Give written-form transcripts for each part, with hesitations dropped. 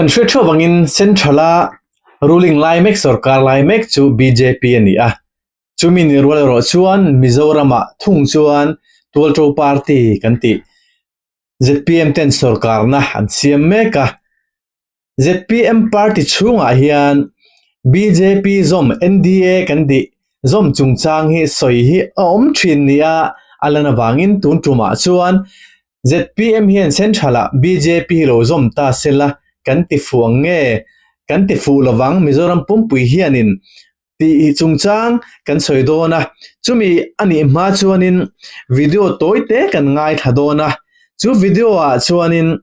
Kan hriat theuh vangin Central-a ruling lai mek sorkar lai mek chu bjp a ni a, chumi ni rual erawh chuan Mizoramah thung chuan Tualṭo Party kan tih zpm ten sorkarna an siam mek a. Zpm party chhungah hian bjp zawm NDA kan tih zawm chungchang hi sawi hi a awm thin nia a lan avangin tun tumah chuan zpm hian central ah bjp lo zawm ta sela kan ti fuh ang nge kan ti fuh lovang Mizoram pumpui hianin tih chungchang kan sawi dawn a, chumi a nih hma chuanin video tawi te kan ngaithla dawn a, chu video ah chuanin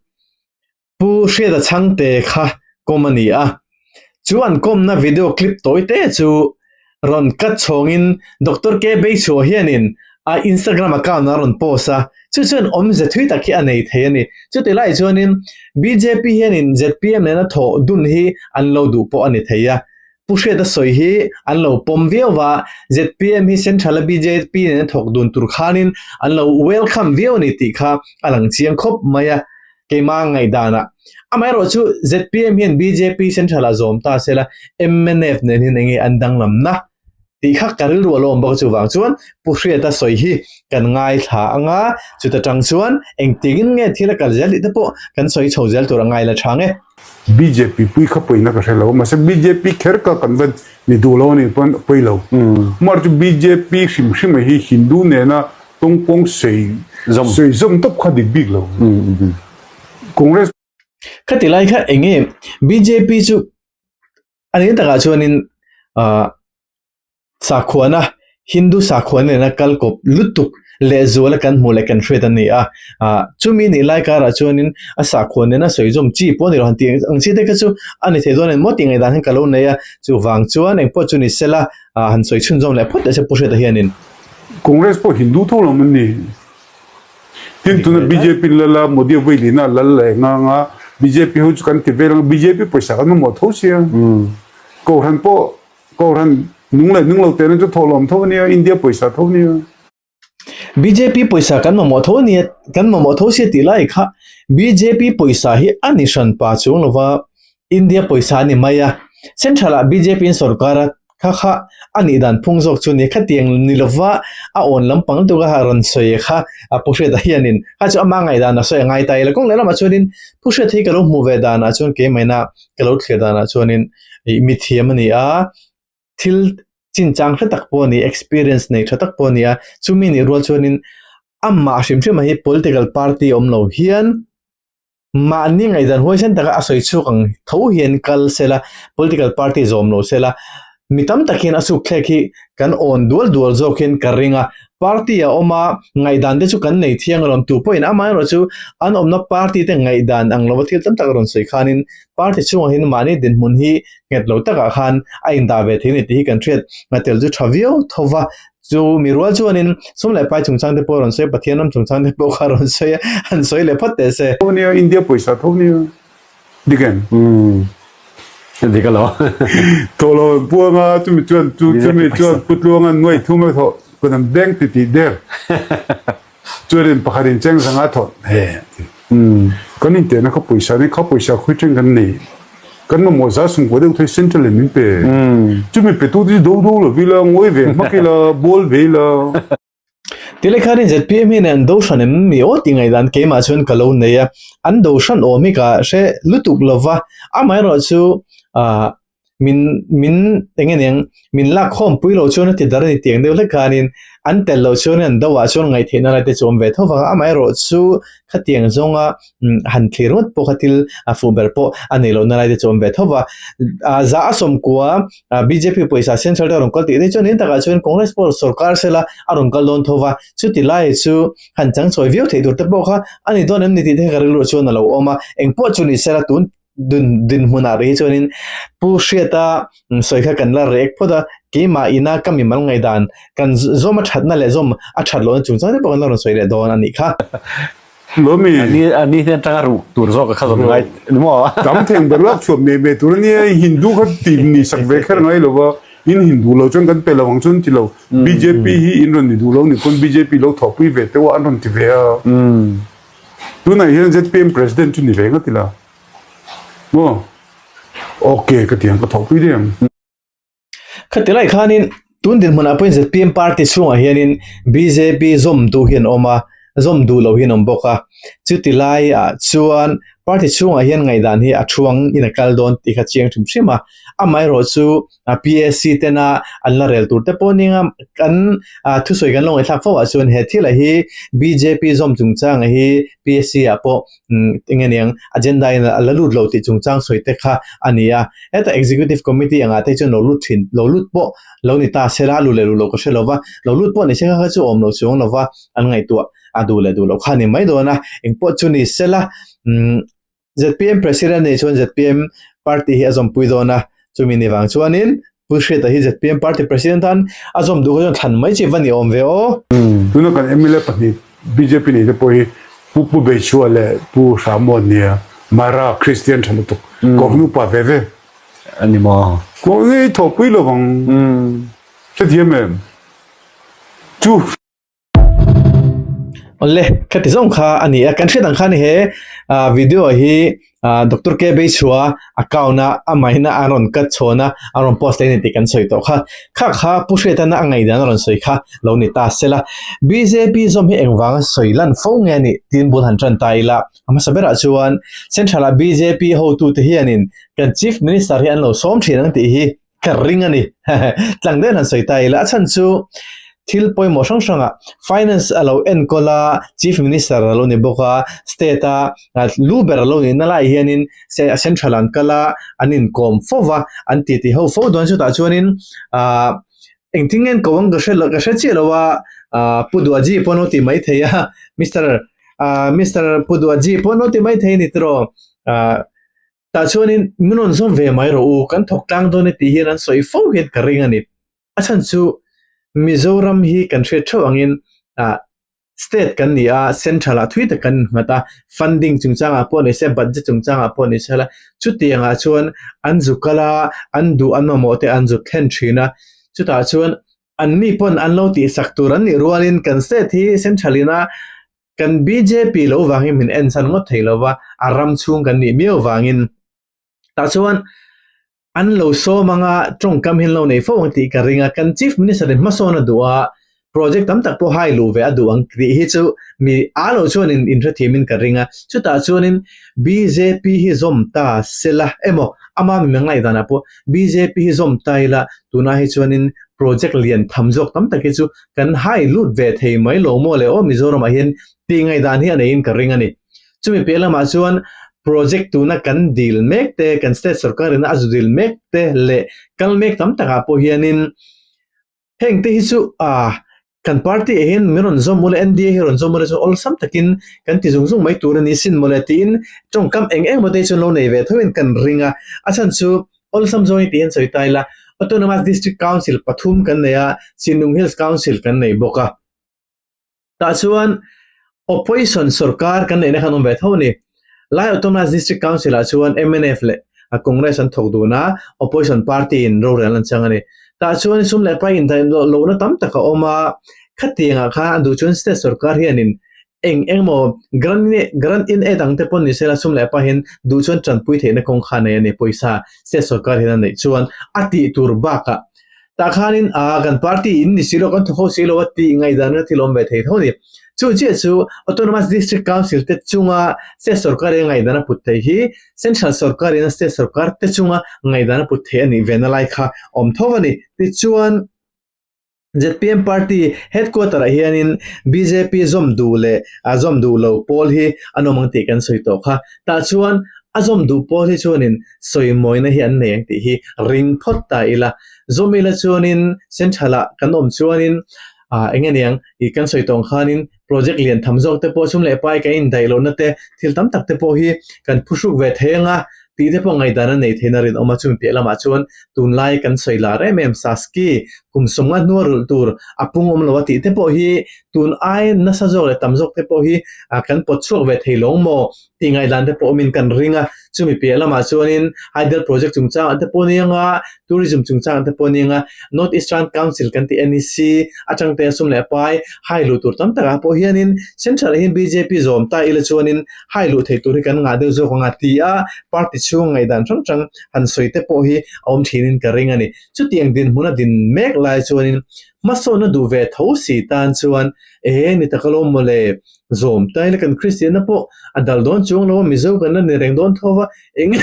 Pu Hriata Chhangte kha kawm a ni a, chu an kawmna video clip tawi te chu rawn cut chhawngin Doctor K Beichhuah hianin a Instagram account a rawn post a, chu chuan awmze thui tak hi a nei thei a ni. Chuti lai chuanin bjp hianin zpm nena thawh dun hi an lo duh pawh a ni thei a, Pu Hriata sawi hi an lo pawm viau va, zpm hi Central a bjp nena thawk dun tur khanin an lo welcome viau a ni tih kha a lang chiang khawp mai a. Keimah ngaihdanah. Amaherawhchu zpm hian bjp Central ah zawm ta sela mnf nen hian enge an danglamna tih kha ka rilru a lo awm bawk a chuvang chuan Pu Hriata sawi hi kan ngaithla anga chuta tang chuan engtiangin nge thil a kal zel tih te pawh kan sawi chho zel tur a ngai la chang e. Bjp pui kha pawina ka hre lo mahse bjp kher ka kan va ni duh lo a nih pawn pawi lo. Mar chu bjp hrim hrim a hi Hindu nena Tawngpawng sei zawm sei zawm tawp kha dik bik lo. Congress Khati lai kha eng nge bjp chu a nih takah chuanin ah sakhuana Hindu sakhuana nena kal kawp lutuk lehzuala kan hmuh leh kan hriat a ni a. Ah chumi nih lai karah chuanin a sakhua nena sawi zawm chi pawh a ni lo han tih ang chi te kha chu a ni thei dawn em maw tih ngaihdan hian ka lo nei a. Chuvang chuan engpawh chu ni sela ah han sawi chhunzawm leh phawt teh se Pu Hriata hianin. Congress pawh Hindu tho lo an ni. Tin tuna bjp lal a Modi a vawi lina lal leh nga nga bjp ho chu kan ti vel anga bjp pawisa kan mamawh tho sia. Kohhran pawh Kohhran nung leh nung lo tehna chu thawhlawm tho ania India pawisa tho ania. Bjp pawisa kan mamawh tho ania kan mamawh tho sia tih lai kha bjp pawisa hi a ni hran pa chuang lova India pawisa a ni mai a. Central ah bjp in sorkar a Kha kha a nih dan phung zawk chu ni khatiang ni lova a awn lampang lutuk a rawn sawi kha a Pu Hriata hianin kha chu ama ngaihdan a sawi a ngai ta ila kawng leh lamah chuanin Pu Hriata hi ka lo hmuh ve danah chuan keimahina ka lo thlir danah chuanin ih mithiam a ni a, thil chinchang hre tak pawh a ni experience nei tha tak pawh a ni a, chumi nih rual chuanin amah hrim hrim ah hi political party awm lo hian Mahni ngaihdan huaisen taka a sawi chhuak ang tho hian kal sela, political party zawm lo sela, mi tam tak hian a sukthlek hi kan awn dual dual zawk hian ka ring a. Party a awm a, ngaihdan te chu kan nei thiang alawm tu pawhin amaherawh chu an awmna party te ngaihdan ang lova thil tam tak a rawn sawi khanin party chhungah hian mahni dinhmun hi nghet lo takah khan a indah ve thei a ni tih hi kan hriat ngatel chu tha viau tho va. Chu mi rual chuanin sum leh pai chungchang te pawh a rawn sawi a, Pathian ram chungchang te pawh kha a rawn sawi a, han sawi leh phawt teh se. Tho nia, India pawisa tho nia, dik em? Umm, dik alo. Tho lo an puang a, chumi chuan chu chumi chuan Pu Tluanga nuai thum a thawh kun an beng ti tih der. Chuanin pakhat in cheng zanga thawh he a ti. Kan intehna kha pawisa nia, kha pawisa khawi ṭhen kan nei. Kan mamawh za sungkaw deuh thei central in min pe. Chumi petu te chu do do lo ila, ngawi ve hmak ila, bawl ve ila. Ti leh khanin zpm hian an do hran em mi aw tih ngaihdan keimah chuan ka lo nei a, an do hran awm hi ka hre lutuk lova, amaherawhchu ah min min eng nge niang min lak khawm pui lo chuan a ti dar a ni tiang deuh hlek khanin an tel loh chuan an do ah chuan ngaihtheihna lai te chu awm ve tho vang a, amaherawh chu khatiang zawnga han thlir ngawt pawh kha thil a fuh ber pawh a nei lohna lai te chu awm ve tho va, za a sawmkua bjp pawisa central te a rawn kal tih te chuan in takah chuan Congress pawh sorkar sela a rawn kal dawn tho va, chuti lai chu han changchawi viau theih tur te pawh kha a ni dawn em ni tih te ka rilru chuan a lo awm a, engpawh chu ni sela tun dun dinhmunah rih hi chuanin Pu Hriata sawi kha kan la rek phawt a, keimah ina ka mimal ngaihdan kan zawm a thatna leh zawm a that lohna chungchang te pawh kan la rawn sawi leh dawn a nih kha. Lawmi. Ani ani hian tanga ruh tur zawk kha zawm ngai ni maw? Tam theng ber lak chhuah me me tur ania Hindu kha ti ni sak ve kher ngai lo va, in Hindu lo chuan kan pe lo ang chuan ti lo. Bjp hi in rawn ni duh lo ni pawn bjp lo thawhpui ve teuh a an rawn ti ve a. Tunah hian zpm president chu ni ve ngawt ila. Maw? Ok ka ti ang ka thawhpui daih ang. Khati lai khanin tun dinhmunah pawhin zpm party chhungah hianin bjp zawm duh hi an awm a, zawm duh loh hi an awm bawk a. Chuti laiah chuan party chhungah hian ngaihdan hi a thuang in a kal dawn tih kha chiang hrim hrim a. Amaherawh chu PAC tena an la rel tur te pawh nia kan thusawi kan lo ngaihthlak fo ah chuan he thil ah hi bjp zawm chungchang hi PAC ah pawh eng nge niang agenda in a la lut lo tih chungchang sawi te kha a ni a. Heta executive committee angah te chuan lo lut thin lo lut pawh lo ni ta se la lu leh lu lo ka hre lo va, lo lut pawh ni se kha kha chu awm lo chuang lo va an ngaihtuah a duh leh duh loh kha a ni mai dawn a. Engpawh chu ni se la umm zpm president nih chuan zpm party hi a zawmpui dawn a, chumi ni vang chuanin Pu Hriata hi zpm party president tan a zawm duh kha chuan thlan mai chi va ni awm ve aw. Tuna kan mla pahnih bjp nei te pawh hi Pu Pu Beichhua leh Pu Hramuan nia Mara Christian tha lutuk kawk nupa ve ve. A ni maw? Kawk ngei thawhpui lovang. Hrethiam em? Chu. Awle, khati zawng kha a ni a, kan hriat ang khan he video hi Doctor K Beichhua account a amahina a rawn cut chhawn a, a rawn post leh a ni tih kan sawi tawh kha. Kha kha Pu Hriatana a ngaihdan a rawn sawi kha lo ni ta se la. Bjp zawm hi engvanga sawi lan fo nge a nih tiin bul han tan ta ila, a hmasa berah chuan Central ah bjp hotute hianin kan Chief Minister hi an lo sawm thin ang tih hi Ka ring a ni. Tlang deuhin han sawi ta ila, a chhan chu thil pawimawh hrang hrangah finance a lo enkawl a, Chief Minister a lo ni bawk a, state a lu ber a lo nih na lai hianin central an kal a, an inkawm fo va, an titi ho fo dawn chutah chuanin ah engtin nge an ko ang ka hre ka hre chiah lo a, ah Pu Duaji pawh an lo ti mai thei a, Mister ah Mister Pu Duaji pawh an lo ti mai thei a ni tiraw ah. Tah chuanin min rawn zawm ve mai rawh u, kan thawk tlang dawn e tih hian an sawi fo hian ka ring a ni. A chhan chu Mizoram hi kan hriat theuh angin ah state kan ni a, central ah thui tak kan innghat a, funding chungchangah pawh ni se, budget chungchangah pawh ni se la, chutiangah chuan an zu kal a, an duh an mamawh te an zu thlen thin a, chutah chuan anni pawn an lo tihsak tur an nih rualin kan state hi central ina Kan bjp lo vangin min en chhan ngawt thei lo va, a ram chhung kan nih miau vangin. Tah chuan an lo sawm anga tawngkam hi an lo nei fo ang tih ka ring a, kan Chief Minister in hmasawn a duh a, project tam tak pawh hai luh ve a duh ang tih hi chu mi a lo chuanin inhrethiamin ka ring a. Chutah chuanin bjp hi zawm ta sela emaw ama mi ngaihdanah pawh bjp hi zawm ta ila tunah hi chuanin project lian tham zawk tam tak hi chu kan hai lut ve thei mai lo maw le aw Mizoramah hian tih ngaihdan hi a neiin ka ring a ni. Chumi piah lamah chuan project tuna kan dil mek te, kan state sorkarin a zu dil mek te leh kal mek tam takah pawh hianin heng te hi chu ah kan party ah hian min rawn zawm ula NDA hi rawn zawm ula chuan awlsam takin kan ti zung zung mai tur a ni sin mawle tiin tawngkam eng eng emaw te hi chuan lo nei ve thoin kan ring a, a chhan chu Awlsam zawng hi tiin sawi ta ila, Autonomous District Council pathum kan nei a, Sinlung Hills Council kan nei bawk a. Tah chuan Opposition sorkar kan neihna khan awm ve tho a ni. Lai Autonomous District Council ah chuan mnf leh Congress an thawk dun a, Opposition party in rorel an chang a ni. Tah chuan sum leh pai indaih lohna tam tak a awm a, khatiangah khan a duh chuan state sorkar hianin Eng eng maw grant grant in aid ang te pawn ni sela sum leh pahin duh chuan tanpui theihna kawng kha nei a ni pawisa state sorkar hian a neih chuan a tih tur bakah tah khanin aa kan party in ni si lo kan thawk ho si lo a tih ngaihdan kha thil awm ve thei tho a ni. Chu chiah chu Autonomous District Council te chunga state sorkar in ngaihdan a put theih hi Central sorkar in a state sorkar te chunga ngaihdan a put theih a nih ve na lai kha awm tho a ni. Tichuan. Zpm party headquarter ah hianin bjp zawm duh leh a zawm duh lo pawl hi an awm ang tih kan sawi tawh kha. Tah chuan a zawm duh pawl hi chuanin sawi mawina hi an nei ang tih hi ring phawt ta ila. Zawm ila chuanin central ah kan awm chuanin ah eng nge niang ih kan sawi tawh ang khanin project lian tham zawk te pawh sum leh pai kan indaih lohna te thil tam tak te pawh hi kan phuhruk ve thei ang a. Tih te pawh ngaihdan a nei theihna rinawm a, chumi piah lamah chuan tunlai kan sawi lar em em Saski kum sawmnga hnua rulh tur a pung awm lo a tih te pawh hi tun ai nasa zawk leh tam zawk te pawh hi kan pawt chhuak ve thei lo maw tih ngaihdan te pawh awmin kan ring a. Chumi piah lamah chuanin Hydel Project chungchangah te pawh ni anga, Tourism chungchangah te pawh ni anga, North Eastern Council kan tih NEC atang te sum leh pai hai luh tur tam takah pawh hianin Central ah hian bjp zawm ta ila chuanin hai luh theih tur hi kan ngah deuh zawk anga ti a party chhung ngaihdan hrang hrang han sawi te pawh hi a awm thinin ka ring a ni. Chutiang dinhmun a din mek lai chuanin hmasawnna duh ve tho si tan chuan e ni tak alawm mawle, zawm ta ila kan Kristianna pawh a dal dawn chuang lo a, Mizo kan la ni reng dawn tho va, eng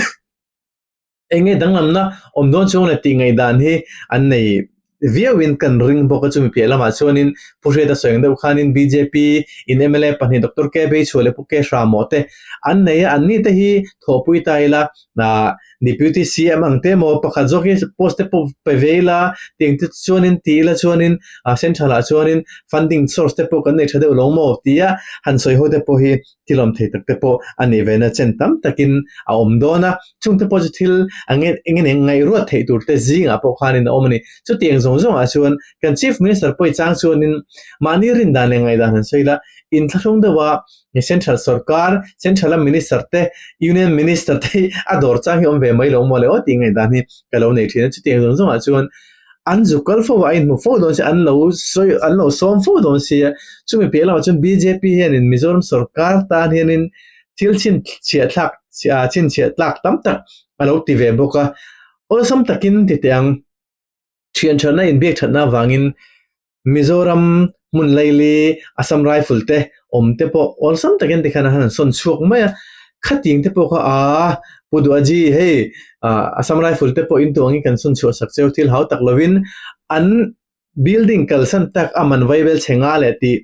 eng nge danglamna awm dawn chuang le tih ngaihdan hi an nei viauin kan ring bawk a, chumi piah lamah chuanin Pu Hriata sawi ang deuh khanin bjp in mla pahnih Doctor K Beichhua leh Pu K Hramawh te an nei a, anni te hi thawhpui ta ila ah Deputy CM ang te maw pakhat zawk hi post te pawh pe ve ila tiang te chuanin ti ila chuanin ah central ah chuanin funding source te pawh kan nei tha deuh lo maw tia han sawi ho te pawh hi thil awm thei tak te pawh a nih ve na chen tam takin a awm dawn a, chung te pawh chu thil ang eng eng ngaihruat theih tur te zingah pawh khanin a awm a ni. Chutiang zawng zawngah chuan kan Chief Minister pawh i chang chuanin mahni rindan leh ngaihdan han sawi ila inthlahrung deuh a Central sorkar, Central a Minister te, Union Minister te hi a dawr chang hi awm ve mai lo maw le aw tih ngaihdan hi ka lo nei thin a. Chutiang zawng zawngah chuan an zuk kal fo a, a inhmu fo dawn si, an lo sawi, an lo sawm fo dawn si a. Chumi piah lamah chuan bjp hianin Mizoram sorkar tan hianin thil chhinchhiah thlak, chhinchhiah tlak tam tak a lo ti ve bawk a. Awlsam takin ti teh ang, thian thatna inbiak thatna avangin Mizoram hmun laili Assam Rifle te awm te pawh awlsam takin tikhan an han sawn chhuak mai a, khatiang te pawh kha aa Pu Duhaji hei Assam Rifle te pawh in tuangin kan sawn chhuah sak cheu thil hau tak lovin an building kalsan tak a man vaibel chhe nga leh tih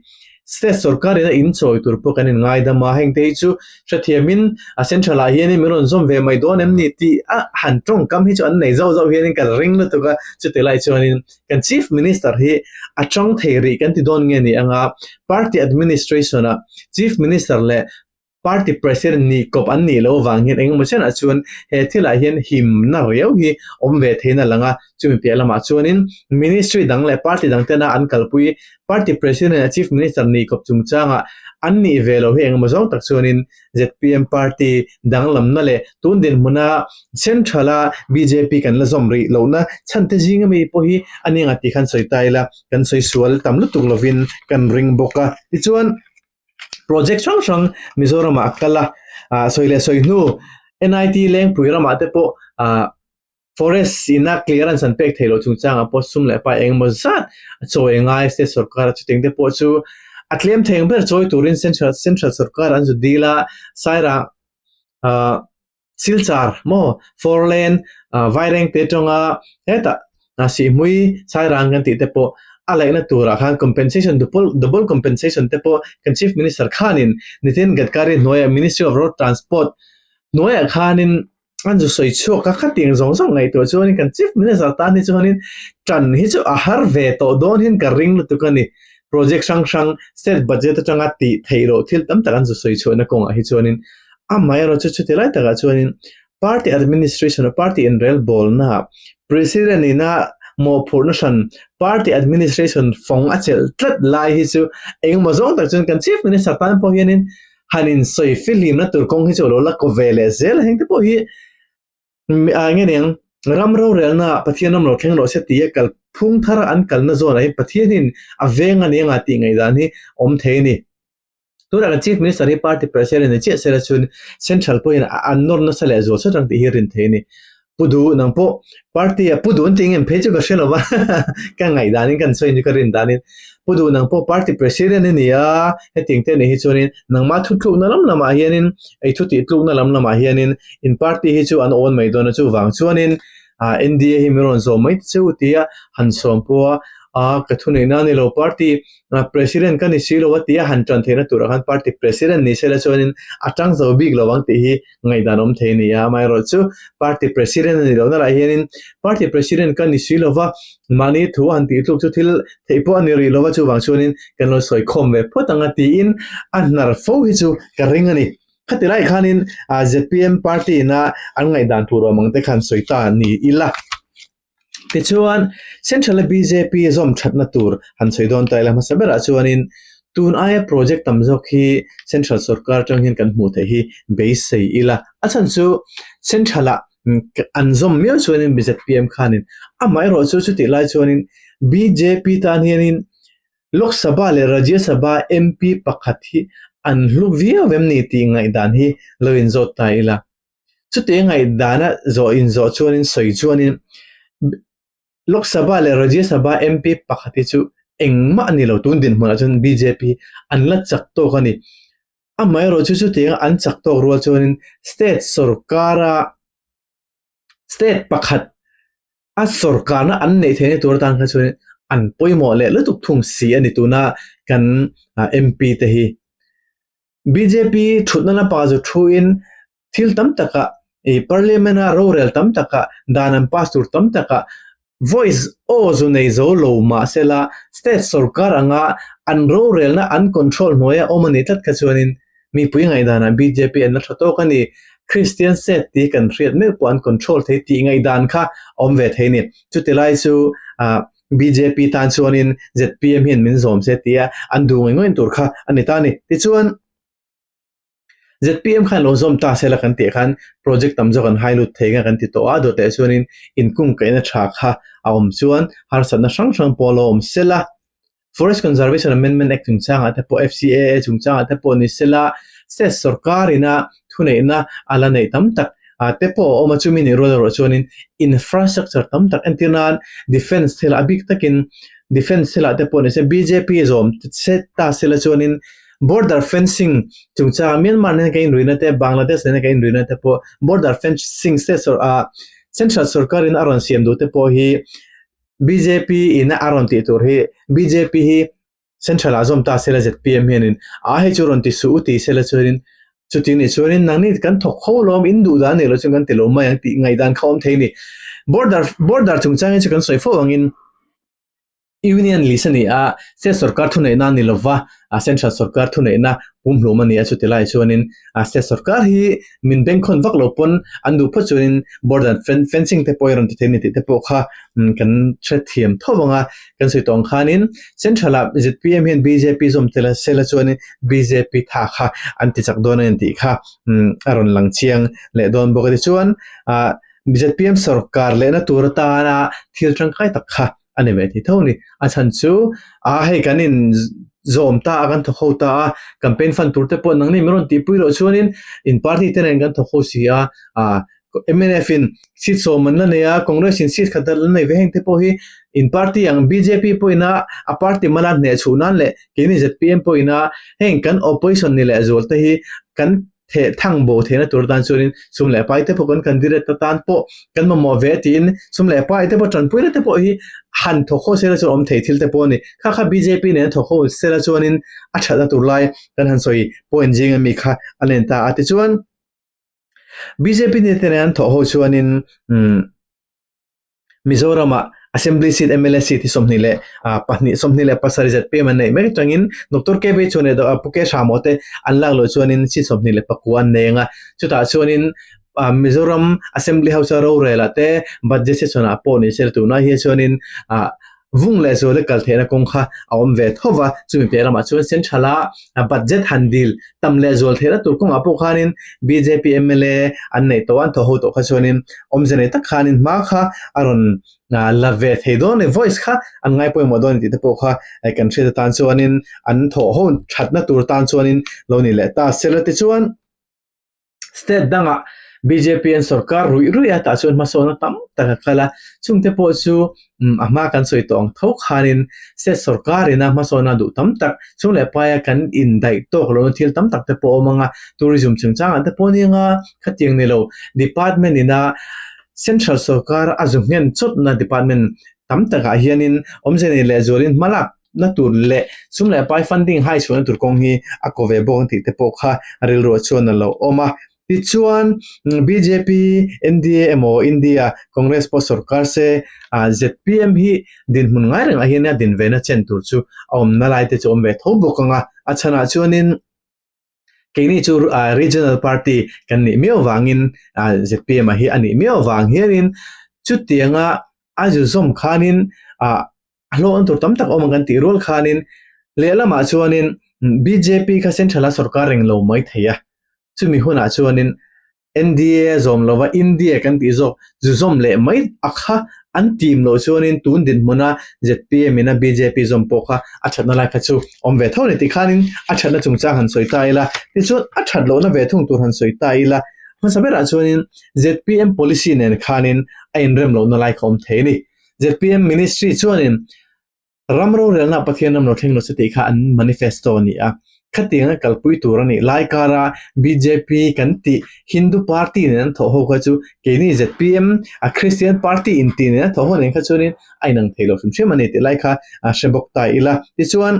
state sorkar in a in chawi tur pawh kan in ngaidam a, heng te hi chu hrethiamin a central ah hianin min rawn zawm ve mai dawn em ni tih a han tawngkam hi chu an nei zauh zauh hianin ka ring lutuk a, chuti lai chuanin Kan Chief Minister hi a tang thei rih kan ti dawn nge ni anga Party Administration ah Chief Minister leh Party President nih kawp an nih loh avang hian engemaw chenah chuan he thilah hian himna riau hi awm ve theiin a lang a, chumi piah lamah chuanin Ministry dang leh Party dang tena an kalpui Party President leh Chief Minister nih kawp chungchangah an nih ve loh hi engemaw zawng tak chuanin zpm party danglamna leh tun dinhmuna central-a bjp kan la zawm rih lohna chhan te zinga mi pawh hi a ni ang tih khan sawi ta ila, kan sawi sual tam lutuk lovin kan ring bawk a. Tichuan, project hrang hrang Mizoramah a kal a, ah sawi leh sawi hnu NIT Lengpui ramah te pawh ah Forest ina clearance an pek theih loh chungchangah pawh sum leh pai engemaw zat a chawi ngai state sorkar a chutiang te pawh chu a tlem thei ang ber chawi turin central central sorkar an zu dil a, Saira ah Silchar maw four lane ah Vairengte atanga hetah Sihhmui Sairang kan tih te pawh a laihna turah khan compensation double double compensation te pawh kan chief minister khanin Nitin Gadkari hnuaiah Ministry of Road Transport hnuaiah khanin An zu sawi chhuak a, khatiang zawng zawng ngaihtuah chuanin kan Chief Minister tan hi chuanin tan hi chu a har ve tawh dawn hian ka ring lutuk a ni. Project hrang hrang state budget atanga tih theih loh thil tam tak an zu sawi chhuahna kawngah hi chuanin amaherawhchu chuti lai takah chuanin party administration a party inrelbawlnaah President ina mawhphurhna hran party administration fawng a chelh tlat lai hi chu engemaw zawng tak chuan kan Chief Minister tan pawh hianin han in sawi fihlimna tur kawng hi chu a lo la kaw ve leh zel a, heng te pawh hi ah nge niang ram rorelna ah Pathian ram lo thleng rawh se tia kal phung thar an kalna zawnah hian Pathianin a veng a ni anga tih ngaihdan hi awm thei a ni. Tunah kan Chief Minister hi party president ni chiah sela chuan Central pawhin an nawr nasa leh zual sawt ang tih hi rin thei a ni. Pu Duh nang pawh party a Pu Duh an tih ngem phei chu ka hre lo va ka ngaihdan in kan sawi chu ka rin dan in Pu Duh nang pawh party president i ni a hetiang te anih hi chuanin nangmah thuthlukna lam lamah hianin ei thu tih tlukna lam lamah hianin in party hi chu an awn mai dawn a chuvang chuanin ah NDA hi min rawn zawm mai ta che u tia han sawm pawh a ah ka thuneihna a ni lo party president ka ni si lo a tia han tan theihna turah khan party president ni sela chuanin a tang zo bik lo ang tih hi ngaihdan awm thei a ni a, amaherawhchu party president a ni lohna lah hianin party president ka ni si lova mahni thu han tih tluk chu thil theih pawh a ni rih lova chuvang chuanin kan lo sawi khawm ve phawt ang a tiin a hnar fo hi chu ka ring a ni. Khati lai khanin zpm party ina an ngaihdan tur awm ang te khan sawi ta ni ila. Tichuan Central-a bjp zawm thatna tur han sawi dawn ta ila hmasa berah chuanin. Tun aia project tam zawk hi central sorkar atang hian kan hmuh theih hi beisei ila. A chhan chu central ah an zawm miau chuanin ZPM khanin amaherawh chu chutih lai chuanin bjp tan hianin Lok Sabha leh Rajya Sabha MP pakhat hi an hlu viau em ni tih ngaihdan hi lo inzawt ta ila. Chutih ngaihdana zawh inzawh chuanin sawi chuanin Lok Sabha leh Rajya Sabha MP pakhat hi chu engmah a ni lo tun dinhmunah chuan bjp an la chak tawk a ni. Amaherawh chu chutianga an chak tawk rual chuanin state sorkara state pakhat a sorkarna an neih theihna tur atan kha chuan an pawimawh leh lutuk thung si a ni tuna kan MP te hi. Bjp thutna lampangah chu thuin thil tam takah ih parliament a rorel tam takah dan an pass tur tam takah voice aw zu nei zo lo mahsela state sorkar anga an rorelna an control hnuaia awm a nih tlat kha chuanin mipui ngaihdanah bjp an la tha tawk a ni. Christian state tih kan hriat meuh pawh an control thei tih ngaihdan kha a awm ve thei a ni. Chuti lai chu ah bjp tan chuanin zpm hian min zawm se tia an duh ngei ngei tur kha a ni ta a ni. Tichuan. ZPM khan lo zawm ta sela kan tih khan project tam zawk an hai lut thei nga kan ti tawh a, dawt leh chuanin inkung kaihna tha kha a awm chuan harsatna hrang hrang pawh lo awm sela. Forest Conservation Amendment Act chungchangah te pawh FCAA chungchangah te pawh ni sela state sorkar ina thuneihna a la neih tam tak te pawh a awm a, chumi nih rual erawh chuanin infrastructure tam tak entir nan defence thil a bik takin defence thilah te pawh ni se bjp zawm ta sela chuanin Border fencing chungchang Myanmar nena kan inruihna te, Bangladesh nena kan inruihna te pawh border fencing state sawr ah central sorkarin a rawn siam duh te pawh hi bjp in a rawn tih tur hi bjp hi central ah zawm ta sela zpm hianin a hei chu rawn ti suh u ti sela chuanin chuti nih chuanin nangni kan thawk kho lawm in duh dan nih loh chuan kan ti lo mai ang tih ngaihdan kha awm thei a ni. Border border chungchang hi chu kan sawi fo angin Union list a ni a, state sorkar thuneihna a ni lova, central sorkar thuneihna pumhlum a ni a, chuti lai chuanin state sorkar hi min bengkhawn vak lo pawn an duh phawt chuanin border fencing te pawh hi a rawn ti thei a ni tih te pawh kha kan hrethiam tho ang a, kan sawi tawh ang khanin central ah zpm hian bjp zawm tel sela chuanin bjp tha kha an ti chak dawn a ni tih kha a rawn lang chiang leh dawn bawk a tichuan zpm sorkar lehna tur atana thil tangkai tak kha a ni ve thei tho a ni. A chhan chu a hei kan in zawm ta a kan thawk ho ta a campaign fund tur te pawh nangni min rawn tihpui loh chuanin in party te nen kan thawk ho si a ah mnf in seat sawm an la nei a Congress in seat khat an la nei ve heng te pawh hi in party ang bjp pawhin a a party mala hneh chhuh nan leh keini zpm pawhin a heng kan opposition ni leh zual te hi kan theh thang bo theihna tur atan chuanin sum leh pai te pawh kan candidate atan pawh kan mamawh ve tiin sum leh pai te pawh tanpuina te pawh hi han thawk ho sela chuan awm thei thil te pawh a ni. Kha kha bjp nen thawk ho sela chuanin a thatna tur lai kan han sawi point zinga mi kha a len ta a tichuan bjp te nen an thawh ho chuanin umm Mizoramah Assembly seat mla seat hi 22 27 zpm an neih mek atangin Doctor KB chuan leh Pu K Hramo te an lak loh chuanin seat 29 an nei ang a, chutah chuanin Mizoram Assembly House a rorel ah te budget session ah pawh ni se tunah hian chuanin vung leh zual a kal theihna kawng kha a awm ve tho va, chumi piah lamah chuan central a budget han dil tam leh zual theihna tur kawngah pawh khanin bjp mla an neih tawh a an thaw ho tawh kha chuanin awmze nei tak khanin hma kha a rawn la ve thei dawn a ni voice kha an ngai pawimawh dawn a ni tih te pawh kha kan hriat atan chuanin an thawh ho thatna tur tan chuanin lo ni leh ta sela tichuan. State dangah bjp an sorkar ruih ruih a tah chuan hmasawnna tam tak a kal a, chungte pawh chu a hma kan sawi tawh ang tho khanin state sorkarin a hmasawnna duh tam tak chung leh paia kan indaih tawk lohna thil tam tak te pawh a awm ang a, tourism chungchangah te pawh a ni ang a, khatiang ni lo department ina central sorkar a zu nghen chawtna department tam takah hianin awmze nei leh zualin hma lak na tur leh sum leh pai funding hai chhuahna tur kawng hi a ko ve bawk ang tih te pawh kha rilruah chuan a lo awm a. Tichuan bjp, NDA emaw India Congress pawh sorkar se zpm hi dinhmun ngai rengah hian a din ve na chen tur chu a awmna lai te chu a awm ve tho bawk ang a. A chhanah chuanin keini chu regional party kan nih miau vangin zpm a hi a nih miau vang hianin chutianga a zu zawm khanin a hlawh an tur tam tak a awm ang kan tih rual khanin lehlamah chuanin. Bjp kha central a sorkar reng lo mai thei a, chumi hunah chuanin NDA zawm lova India kan tih zawk zu zawm leh mai a kha an tim loh chuanin tun dinhmuna zpm ina bjp zawm pawh kha a thatna lai kha chu awm ve tho a ni tih khanin a thatna chungchang han sawi ta ila, tichuan a that lohna ve thung tur han sawi ta ila, hmasa berah chuanin zpm policy nen khanin a inrem lohna lai kha awm thei a ni. Zpm ministry chuanin Ram rorelna Pathian ram lo thleng lo se tih kha an manifesto a ni a. Khatianga kalpui tur a nih lai kara bjp kan tih Hindu party nen an thawh ho kha chu keini zpm a Christian party inti nen an thawh ho nen kha chuanin a inang thei lo hrim hrim a ni tih lai kha a hre bawk ta ila. Tichuan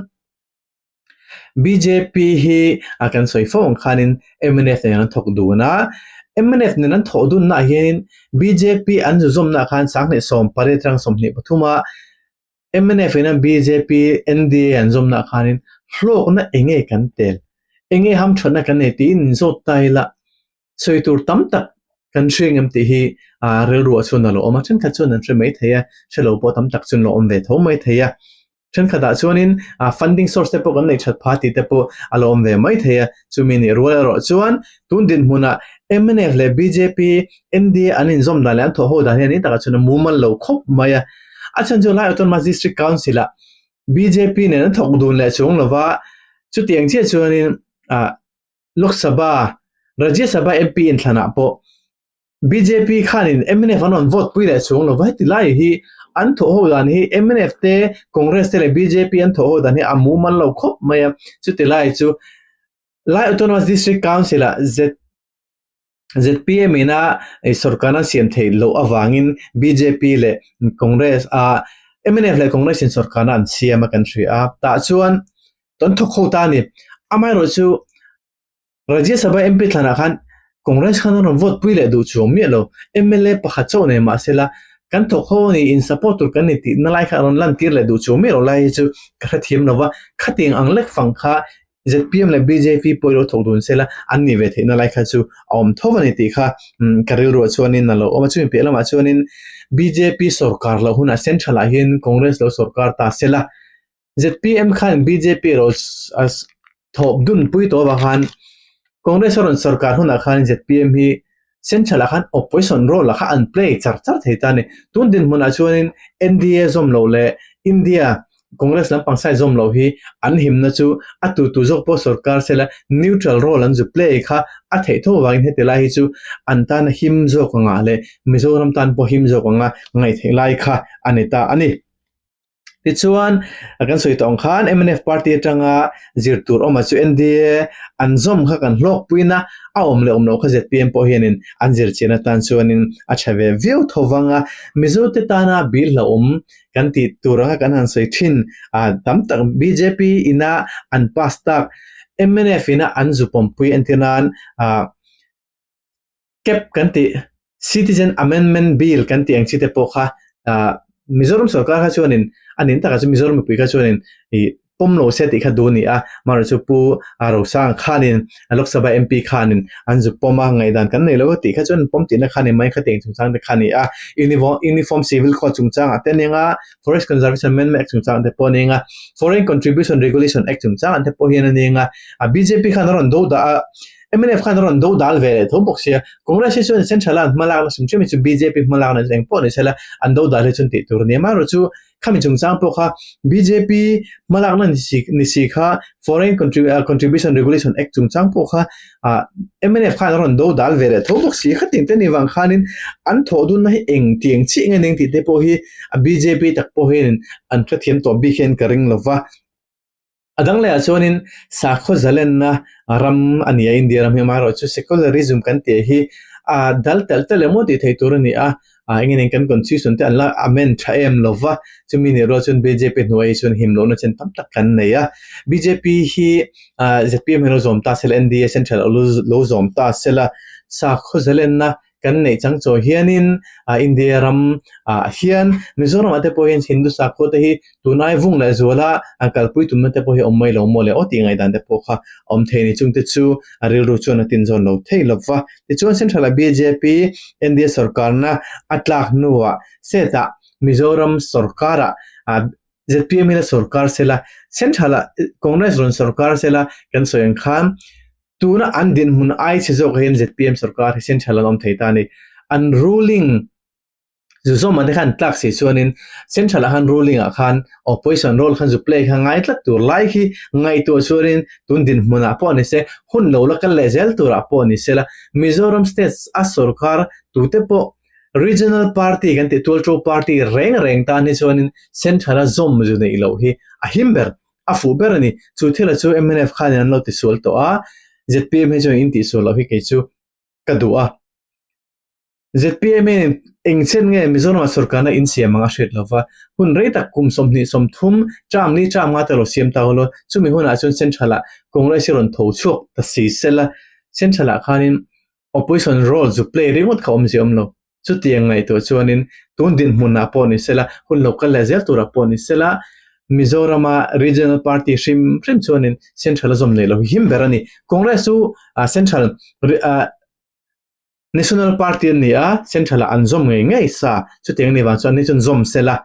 bjp hi a kan sawi fo ang khanin mnf nen an thawk dun a, mnf nen an thawh dunnaah hianin bjp an zuzawmnaah khan 2018 atang 23 ah Mnf ina bjp, NDA an zawmna khanin hlawkna eng nge kan tel, eng nge hamthatna kan nei tiin in zawt ta ila sawi tur tam tak kan hre ngem tih hi rilruah chuan a lo awm a, thenkhat chuan an hre mai thei a, hre lo pawh tam tak chuan lo awm ve tho mai thei a. Thenkhatah chuanin funding source te pawh kan neih that phah tih te pawh a lo awm ve mai thei a, chumi nih rual erawh chuan tun dinhmunah mnf leh bjp, NDA an inzawm dan leh an thawhho dan hian ni takah chuan a mumal lo khawp mai a. A chhan chu Lai Autonomous District Council-ah bjp nen an thawk dun leh chuang lova, chutiang chiah chuanin ah Lok Sabha, Rajya Sabha MP inthlanah pawh bjp khanin mnf an rawn vote pui leh chuang lova, heti lai hi an thawhho dan hi mnf te, Congress te leh bjp an thawhho dan hi a mumal lo khawp mai a, chuti lai chu Lai Autonomous District Council-ah Z. Zpm ina sorkar an siam theih loh avangin bjp leh Congress a mnf leh Congress in sorkarna an siam a kan hria a, tah chuan kan thawk ho ta a ni. Amaherawhchu Rajya Sabha MP thlanah khan Congress khan an rawn vote pui leh duh chuang miah lo, mla pakhat chauh nei mahsela kan thawk ho a ni, in support tur kan ni tih na lai kha a rawn lantir leh duh chuang miah lo lai hi chu ka hrethiam lo va, khatiang ang lek fang kha Zpm leh bjp pawh ilo thawk dun sela an nih ve theihna lai kha chu a awm tho a ni tih kha ka rilruah chuanin a lo awm a. Chumi piah lamah chuanin bjp sorkar loh hunah central ah hian Congress lo sorkar ta sela zpm khan bjp ro thawp dun pui tawh avang khan Congress a rawn sorkar hunah khan zpm hi Central ah khan opposition role ah kha an play char char thei ta a ni. Tun dinhmunah chuanin NDA zawm loh leh India Congress lampang side zawm loh hi an himna chu a tu tu zawk pawh sorkar sela neutral role an zu play kha a theih tho avangin heti lai hi chu an tana him zawk anga leh Mizoram tan pawh him zawk anga ngaihtheih lai kha a ni ta a ni. Tichuan, kan sawi tawh ang khan mnf party atanga zir tur awmah chu NDA an zawm kha kan hlawkpuina a awm leh awm loh kha zpm pawh hianin an zir chian atan chuanin a tha ve viau tho vang a. Mizote tana bil hlauhawm kan tih tur anga kan han sawi thin a tam tak bjp ina an pass tak mnf ina an zu pawmpui entir nan ah Cap kan tih Citizen Amendment Bill kan tih ang chi te pawh kha ah Mizoram sorkar kha chuanin a nin takah chuan Mizoram mipui kha chuanin ih pawm lo se tih kha duh a ni a, amaherawhchu chu Pu Rosanga khanin Lok Sabha MP khanin an zu pawm a, ngaihdan kan nei lo a tih kha chuan pawm tihna kha a ni mai kha tiang chungchang te kha a ni a, Uniform Civil Code chungchangah te a ni ang a, Forest Conservation Amendment Act chungchangah te pawh a ni ang a, Foreign Contribution Regulation Act chungchangah te pawh hian a ni ang a, bjp khan a rawn do dah a. Mnf khan a rawn do dal ve leh tho bawk sia, Congress hi chuan Central a an hmalakna hrim hrim hi chu bjp hmalakna chu engpawh ni sela an do dal hi chuan tih tur a ni. Amaherawhchu khami chungchang pawh kha bjp hmalakna ni si ni si kha Foreign Contribution Regulation Act chungchang pawh kha ah mnf khan a rawn do dal ve leh tho bawk si. Khatin te ni vang khanin an thawh dunna hi eng tiang chiah nge ning tih te pawh hi a bjp tak pawh hianin an hrethiam tawh bik hian ka ring lova. A dang lehah chuanin sakhaw zalenna ram a ni a, India ram hi amaherawhchu secularism kan tih hi a dal telh telh emaw tih theih tur a ni a, eng nge kan constitution te an la amend tha em lo va, chumi nih rual chuan bjp hnuai hi chuan him lohna chen tam tak kan nei a, bjp hi zpm hi lo zawm ta sela NDA central lo zawm ta sela sakhaw zalenna Kan neih chang chaw hianin India ram ah hian Mizoram ah te pawh hian Hindu sakhua te hi tunai vung leh zuala an kalpui tumna te pawh hi awm mai lo maw le aw tih ngaihdan te pawh kha a awm thei a ni. Chung te chu a rilru chuan a tinzawn lo thei lo va. Tichuan Central ah bjp India sorkarna a tlak hnuah state ah Mizoram sorkarah ah. ZPM hi la sorkar sela, Central ah Congress rawn sorkar sela kan sawi ang khan tuna an dinhmun ai chhe zawkah hian ZPM sorkar hi Central an awm thei ta a ni. An ruling zu zawm ate khan tlak si chuanin Central ah khan ruling ah khan opposition role khan zu play kha ngai tlat tur lai khi ngaihtuah chuanin tun dinhmun ah pawh ni se hun lo la kal leh zel tur ah pawh ni sela Mizoram state a sorkar tute pawh Regional party kan tih tualṭo party reng reng tan hi chuanin Central a zawm zu neih loh hi a him ber, a fuh ber a ni. Chu thila chu mnf khanin an lo tisual tawh a, zpm hi chuan in tihsual loh hi kei chu ka duh a. Zpm hian eng chen nge Mizoramah sorkarna in siam ang a hriat lo va, hun rei tak kum 20 30 term li term nga te lo siam ta ulaw, chumi hunah chuan Central-ah Congress hi rawn tho chhuak ta si sela, Central-ah khanin Opposition role zu play ringawt kha awmzia awm lo. Chutiang ngaihtuah chuanin tun dinhmunah pawh ni sela, hun lo kal leh zel turah pawh ni sela, Mizorama regional party hrim hrim chuanin central a zawm nei lo hi him ber a ni. Congress chu central national party an ni a, central ah an zawm ngei ngei sa. Chutiang ni vang chuan ni chuan zawm sela,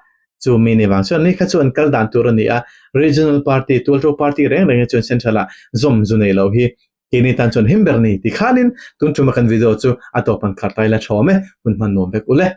chu mi ni vang chuan ni kha chu an kal dan tur a ni a. Regional party, tualṭo party reng reng hi chuan central ah zawm zu nei lo hi Keini tan chuan him ber ni ti khanin tun tuma kan video chu a tawp an khar tai la thawm e, hun hman nuam vek ule.